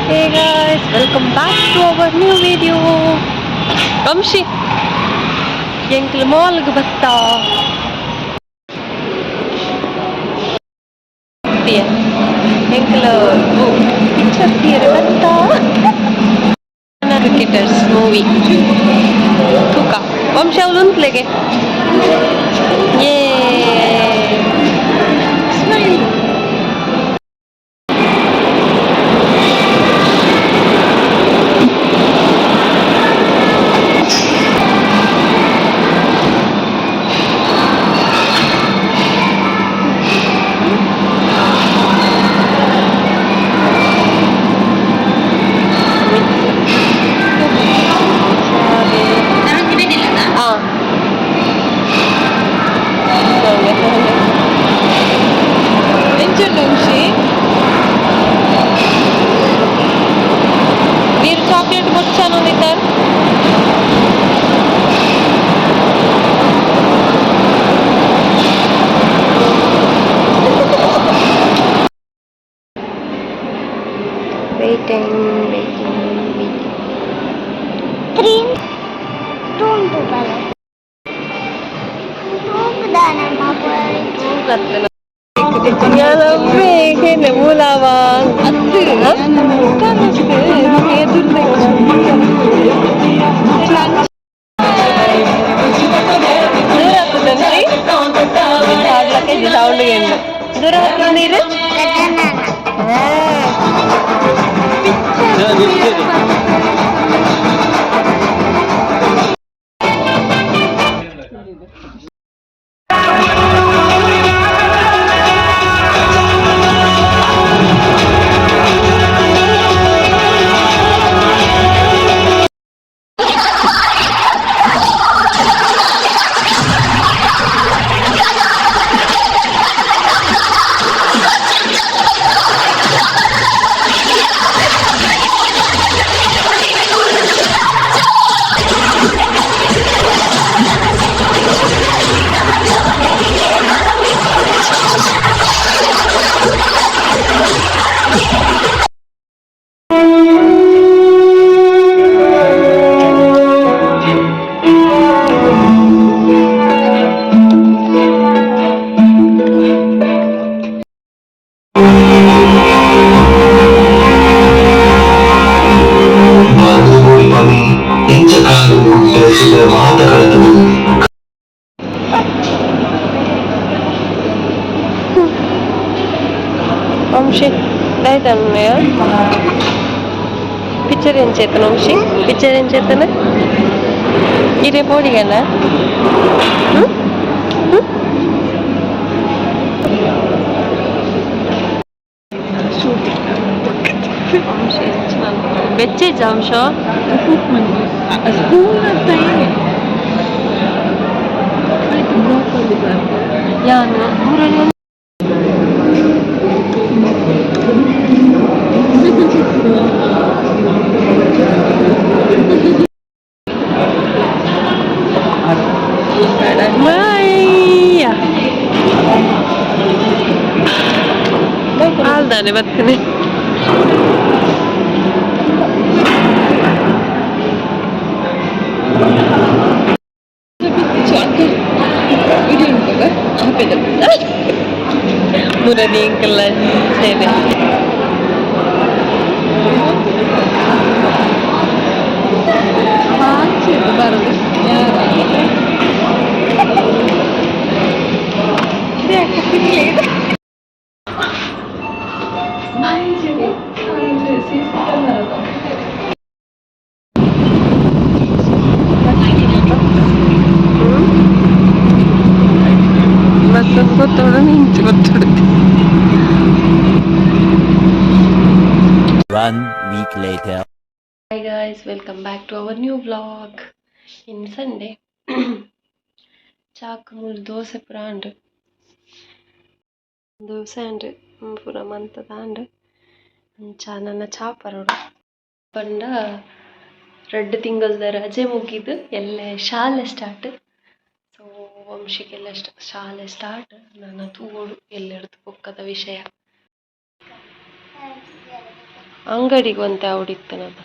Hey guys, welcome back to our new video. Vamshi, ಎಂಕ್ಲು ಮಾಲ್ಗ್ ಬತ್ತ. ಎಂಕ್ಲು picture theatre ಬತ್ತ. Cricketers movie ತೂಕ ವಂಶಿ, ಅವಳು ಉಂತ್ಲೆಗೆ. ಏ ಸ್ಮೈಲ್. ಆ ಎಂಚ ವಂಶಿ? ನೀರು chocolate ಬೊಚ್ಚಾನೊಂದಿತ್ತಾರೆ. Waiting, waiting, waiting. Three ತುಂಡು ಬರ ತೂಗುದಾನಮ್ಮ. ಯಾನೊಮ್ಮೆ ಮೂಲಾವ ಅತ್ತು ಎದುರು. ದೂರ ಆಗ್ತದಂತ್ರಿ ಸೌಂಡ್ ಏನು ದೂರ ಹತ್ರ ನೀರು. ಎಂಚ ಕಾಲು ಬೆಳೆಸಿದ ಮಾತ ಕಳೆದು. ವಂಶಿ, ದಾಯ್ತನ್ನೆಯ ಪಿಕ್ಚರ್ ಎಂಚೇತನ? ವಂಶಿ, ಪಿಕ್ಚರ್ ಎಂಚೇತನ? ಇರೇ ಪೋಡಿಗನ? ಹ್ಮ್ ಹ್ಮ್ ವಂಶಿ ಬೆಚ್ಚೇಜ ಅಂಶ. ಯಾನು ಊರಲ್ಲಿ. ಆಲ್ದಾನೆ ಬರ್ತೀನಿ. ಮುರನಿ ಅಂಕಲ್ ಸೇನೆ. ಬರೋದು ಯಾರು? Bus ಗೊತ್ತೋಡು, ನಿಂಚು ಗೊತ್ತೋಡು. One week later. Hi guys, welcome back to our new vlog. In Sunday, chalk ಮೂರು ದೋಸೆ ಪೂರ ಆಂಡ್, ದೋಸೆ ಆಂಡ್ ಪೂರ ಮಂತದ ಆಂಡ್. ಅಂಚ ನನ್ನ ಚಾ ಪರೋಡು ಪಂಡ ರಡ್ಡ್ ತಿಂಗಲ್ದ ರಜೆ ಮುಗಿದು ಎಲ್ಲೆ ಶಾಲೆ ಸ್ಟಾರ್ಟ್. ಸೊ ವಂಶಿಗೆಲ್ಲ ಶಾಲೆ ಸ್ಟಾರ್ಟ್. ನನ್ನ ತೂವೊಡು ಎಲ್ಲೆಡ್ದು ಬೊಕ್ಕದ ವಿಷಯ. ಅಂಗಡಿಗೆ ಒಂತೆ ಆವಡಿತ್ತನದ.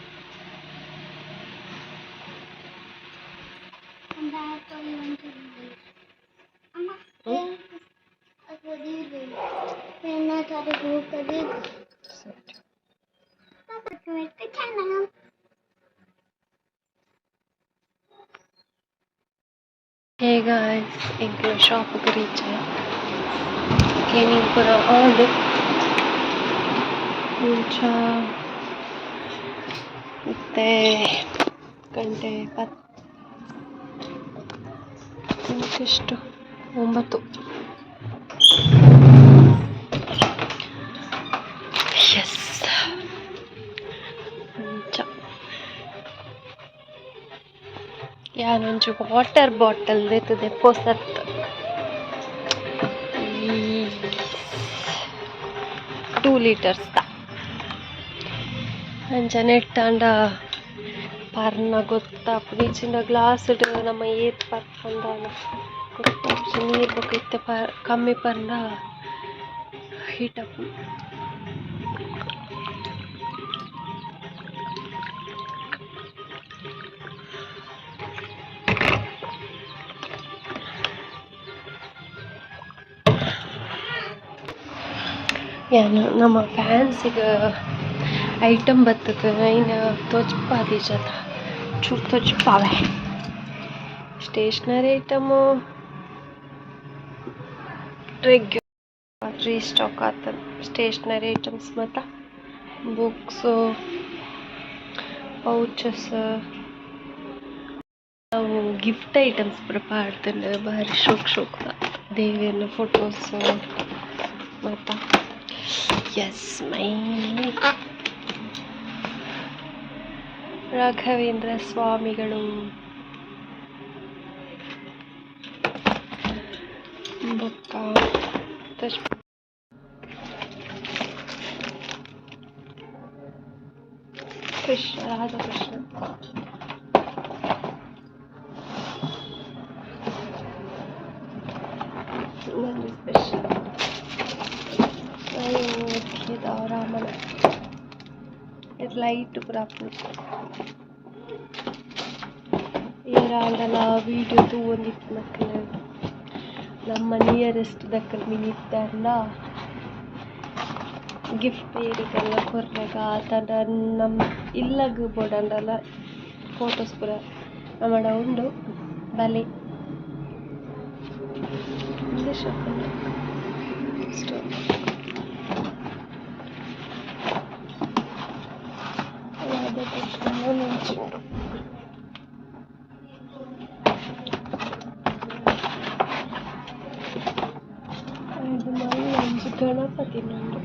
Hey guys, ಎಂಕ್ಲ ಶಾಪ್ಗೆ ರೀಚ್ ಕ್ಲೀನಿಂಗ್ ಪೂರ ಆಂಡ್. ಮುಂಚ ಇತ್ತೆ ಗಂಟೆ 10 ಎಷ್ಟು, 9. ಎಸ್, ಅಂಚ ಯಾನೊಂಜಿ ವಾಟರ್ ಬಾಟಲ್ ದೆತ್ತುದೆ ಪೊಸತ್ 2 ಲೀಟರ್ಸ್ ದ. ಅಂಚ ನೆಟ್ಟಾಂಡ ಪರ್ನ ಗೊತ್ತಾಪುಂಡು, ಇಜ್ಜಿಂಡ ಗ್ಲಾಸ್ಡ್ ನಮ ಏತ್ ಪರ್ಪಂದಾನ ಗೊತ್ತಾಪುಜಿ. ನೀರು ಬೊಕ ಇತ್ತೆ ಪ ಕಮ್ಮಿ ಪರ್ಂಡ ಹೀಟ್ ಆಪುಂಡು. ಯಾನ್ ನಮ್ಮ ಫ್ಯಾನ್ಸಿಗ್ ಐಟಮ್ ಬತ್ತುದು, ಐನ್ ತೋಜ್ಪಾದಿಜತ, ಚೂರು ತೋಜ್ಪಾವೆ. ಸ್ಟೇಷ್ನರಿ ಐಟಮು ರೆಗ್ಯು ರೀಸ್ಟಾಕ್ ಆತಂಡ್. ಸ್ಟೇಷ್ನರಿ ಐಟಮ್ಸ್ ಮಾತ, ಬುಕ್ಸು, ಪೌಚಸ್, ಅವು ಗಿಫ್ಟ್ ಐಟಮ್ಸ್ ಪೂರ ಪಾಡ್ದ್ಂಡ್. ಬಾರಿ ಶೋಕ್ ಶೋಕುದ ದೇವೆರ್ನ ಫೋಟೋಸ್ ಮಾತ. ಎಸ್, ಮೈನ್ಲಿ ರಾಘವೇಂದ್ರ ಸ್ವಾಮಿಗಳು. ಬೊಕ್ಕ ಕೃಷ್ಣ, ರಾಧಾಕೃಷ್ಣ. ಒಂಜಿ ಸ್ಪೆಷಲ್ ಅಯೋಧ್ಯೆದ ರಾಮನ ಲೈಟ್ ಪೂರ ಆಪುಂಡು. ಏರಾಂಡಲ ವೀಡಿಯೋ ತೂವೊಂದಿಪ್ಪುನಕುಲು, ನಮ್ಮ ನಿಯರೆಸ್ಟ್ ದಕುಲು ಮಿನಿ ಇತ್ತೆರ್ಂಡ ಗಿಫ್ಟ್ ಏರೆಗಲ ಕೊರ್ರೆಗ ಅತ್ತಂಡ ನಮ್ ಇಲ್ಲಗ್ ಬೋಡಾಂಡಲ ಫೋಟೋಸ್ ಪೂರ ನಮಡ ಉಂಡು ಬಲೆ. ಉಂದು ಶಾಪ್ ಸ್ಟೋರ್. ರಾಧಾಕೃಷ್ಣನ ಒಂಜಿ ಉಂಡು. ಐದು ಮಲ್ಲ ಒಂಜಿ ಗಣಪತಿನ ಉಂಡು.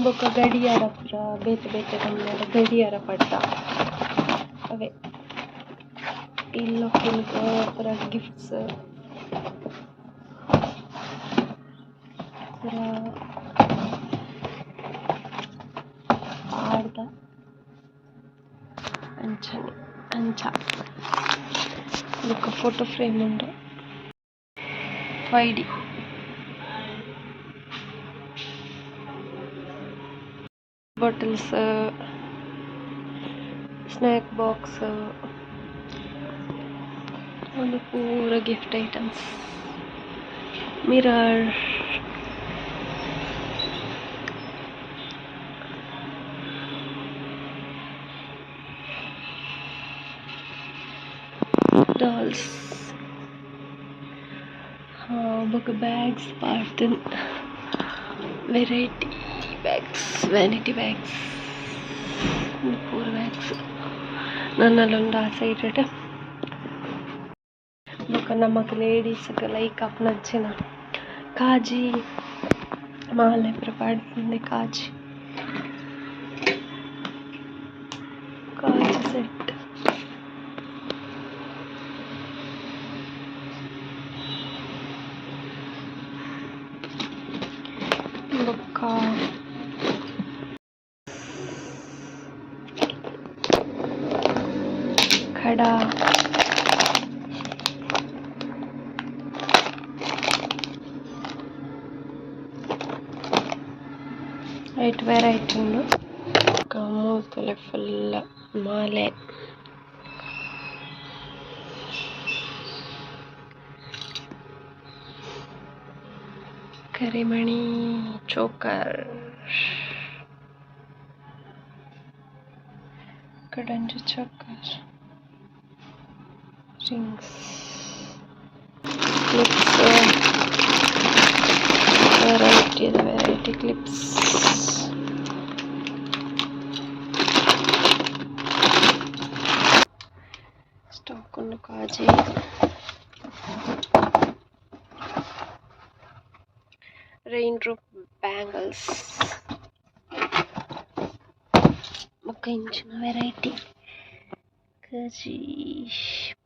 ಬೊಕ್ಕ ಗಡಿಯಾರ ಪೂರ, ಬೇತೆ ಬೇತೆ ನಮೂನೆದ ಗಡಿಯಾರ ಪಡ್ದ ಅವೇ. ಇಲ್ಲೊಕ್ಕುಲ್ಗ್ ಪೂರ ಗಿಫ್ಟ್ಸ್ ಪೂರ ಪಾಡ್ದ. ಅಂಚನೆ ಅಂಚ ಬೊಕ್ಕ ಫೋಟೋ ಫ್ರೇಮ್ ಉಂಡು. 5D bottles, snack box, ಉಂದು ಪೂರ ಗಿಫ್ಟ್ ಐಟಮ್ಸ್, ಮಿರರ್. ಡಾಲ್ಸ್, ಬೊಕ ಬ್ಯಾಗ್ಸ್ ಪಾಡ್ದೆರ್, ವೆರೈಟಿ ಬ್ಯಾಗ್ಸ್, ವ್ಯಾನಿಟಿ ಬ್ಯಾಗ್ಸ್, ಉಂದು ಪೂರ ಬ್ಯಾಗ್ಸ್. ನನಲ ಉಂಡು ಆ ಸೈಡ್ ಡ್. ಬೊಕ ನಮಕ್ ಲೇಡೀಸ್ ಗ್ ಲೈಕ್ ಆಪುನಂಚಿನ ಕಾಜಿ, ಮಾಲೆ ಪೂರ ಪಾಡ್ದ್, ಕಾಜಿ ಕಾಜಿ ಸೆಟ್. ಬೊಕ್ಕ ಕಡ. ಐಟ್ ವೆರೈಟಿ ಉಂಡು. ಬೊಕ ಮೂಲು ತೂಲೆ ಫುಲ್ ಮಾಲೆ. ಕರಿಮಣಿ choker. ಕಡಂಜಿ choker. Rings. Clips. Variety variety clips. Stock ಉಂಡು ಕಾಜಿ. Rain drop bangles. ಬೊಕ ಇಂಚಿನ ವೆರೈಟಿ ಕಾಜಿ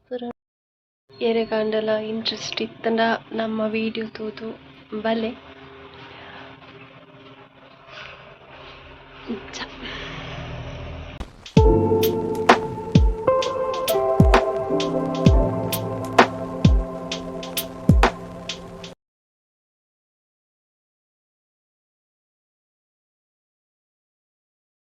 ಪೂರ. ಏರೆಗಾಂಡಲ ಇಂಟ್ರೆಸ್ಟ್ ಇತ್ತುಂಡ ನಮ್ಮ ವಿಡಿಯೋ ತೂದು ಬಲೆ. ಇಂಚ.